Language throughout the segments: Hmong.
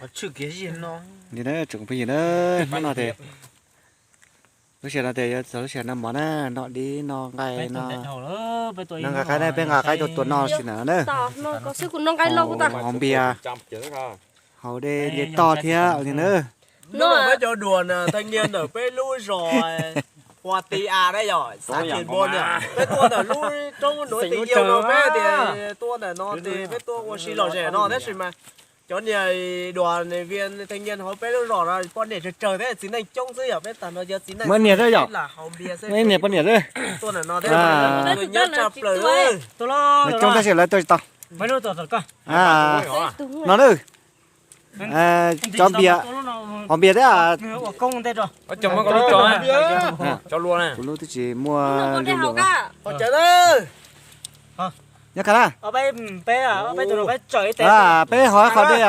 Li na tsoom phooj ywg na, hnub no ces lub sij hawm no ces yog txog lub sij hawm noj mov na, noj dib noj nqaij no, noj nqaij qaib na, peb nqa qaib tuaj tua noj xwb na na. Haus npias, haus dej nce toj thiab li na. Peb cov duas na, thaj nyiaj ntawm peb lub zos Hua Ti A na yom, xav ces npua na, peb tuaj ntawm lub roob nuav tis yau no peb tias tuaj ntawm no ces peb tuaj ua si lom zem no tab sis mas cov niag duas nws vias thaj nyiaj hauv peb lub zos no poj niam tsawg tsawg thiab txiv neej coob xwb yom, peb tag nrho cov txiv neej xwb yom, haus npias xwb, niam poj niam xwb. Tuaj ntawm no thiab nyob tshaj plaws. Lawv coob tab sis lawv tuaj tsis tau. No na, cov npias, haus npias thiab, kuv lub twb tsis muaj ntu lus. Nyob qha na, peb haus ib qho dej,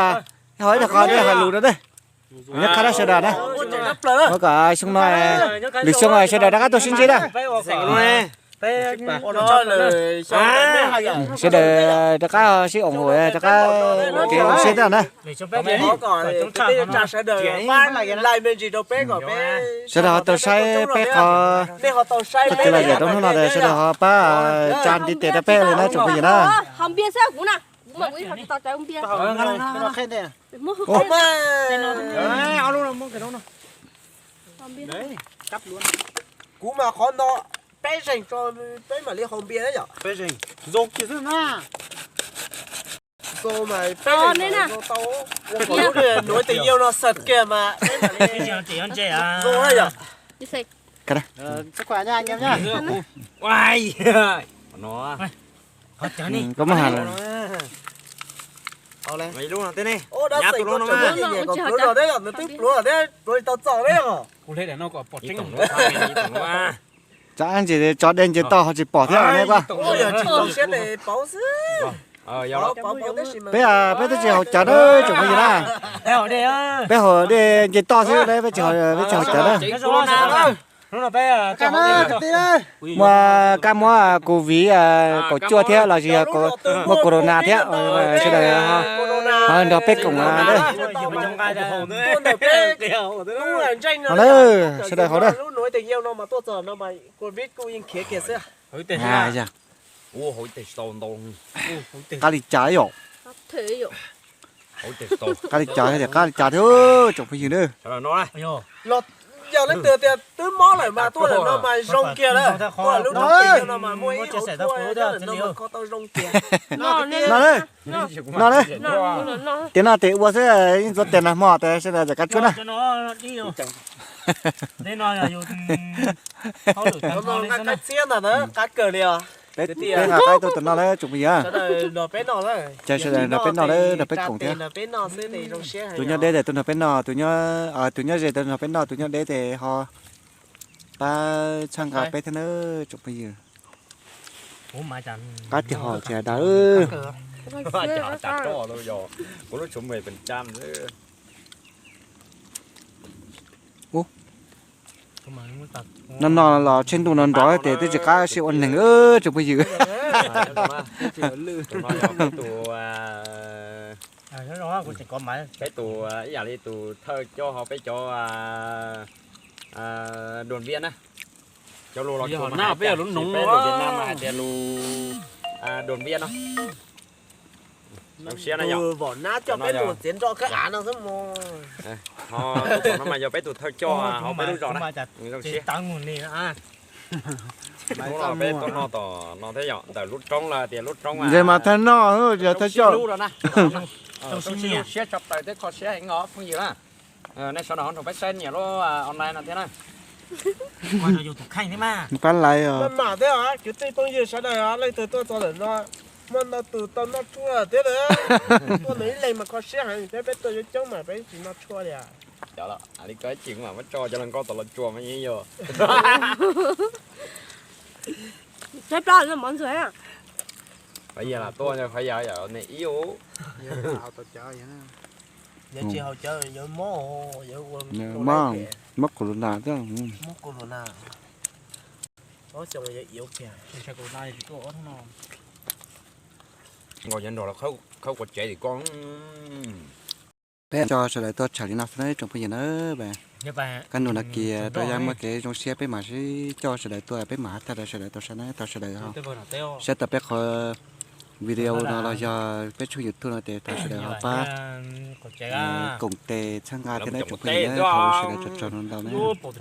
haus ib qho dej hais lus rau na. Nyob qha na sawv daws na, ua kom xyoo no, lwm xyoo sawv daws rov qab tuaj sib ntsib na. Sawv daws rov qab sib ủng hộ, rov qab kev ua siab thiab na. Sawv daws ho tau saib peb qhov, qhov twg lom zem rau hnub no es sawv daws ho pab tsa ntiv tes rau peb li na tsoom phooj ywg na. Kuv mas qhov no peb zeeg tso, peb mam li haus npias yom. Zoo mas peb zeeg tau, ua kom lub nuav tes yau no xav kiag mas peb mam li zoo yom. Koj muab has lawm. Tsam ib ntsis tsov dej nce toj ho tsis pom thiab ne. Peb, peb twb tsis haus cawv na tsoom phooj ywg na. Peb haus dej nce toj xwb, peb tsis haus cawv na. Muaj kab mob covid kaum cuaj thiab los sis yog muaj corona thiab, sawv daws ho nrog peb koom. Sawv daws haus na. Qab li cas yom? Qab li cas thiab, qab li cas thiab tsoom phooj ywg na. Yog leej twg tias twb mob lawm mas tuaj lawm no mas zoo kiag lawm. Tuaj lub no mas muaj ib hauv no mas kho tau zoo kiag. No na, no na, tias no tes ua xwb yeej ntxuav tes nag hmo tes sawv daws txawm kav tshuab na. Peb nqa qaib tuaj tus no lawm tsoom phooj ywg. Ces sawv daws nrog peb noj lawm, nrog peb koom thiab. Tus nyob deb tes tuaj nrog peb noj, tus nyob ze tes nrog peb noj, tus nyob deb tes ho pab txhawb nqa peb thiab na tsoom phooj ywg. Qab tiag ho tiag dawb. No no los tsheej ntuj no nrov ces twb tsis qab sib ua neeg tsoom phooj ywg. Peb tus, ib yam li tus thawj coj ho peb cov đoàn viên na. Cov lus los peb lus Việt Nam mas hais tias lus đoàn viên no. Zoo siab na yom. Peb tus txiav nroj khab av no xwb mog. Ho tus no mas yog peb tus thawj coj hauv peb lub zos na. Zoo siab. Hnub no peb tuaj noj tom no thiab yom, ntawm lub roob los tias lub roob. Ntshe mas thawj noj, thawj coj. Zoo siab tshaj plaws thiab kho siab heev os phooj ywg na. Nej sawv daws ho nrog peb saib niam lub online no thiab na. Pab laiv os. Mas thiab kwv tij phooj ywg sawv daws leej twg tuaj txog ntawm no, muaj ntau tus tau noj tshuaj thiab lawm. Tuaj ntawm ib leeg mas kho siab heev thiab, peb tuaj coob coob mas peb tsis noj tshuaj li. Cov li koj ib chim mas muab tso cov hluas nkauj tom los tsuas mas yeej yog. Qhov yog tuaj qhov yog ne ib ub. Mob corona thiab. Nkaus cov nrog khawb quav tsev tim koj. Peb coj sawv daws tuaj tsham li no xwb nawb tsoom phooj ywg nawb. Kaj hnub no kiag rau yav muaj kev zoo siab peb mam sib coj sawv daws tuaj, peb mam thaij rau sawv daws tau saib nawb, thov sawv daws ho saib tau peb qhov video no los yog peb tshooj YouTube no ces thov sawv daws ho pab koom tes txhawb nqa thiab nawb tsoom phooj ywg nawb, thov sawv daws tso tso ntau nawb.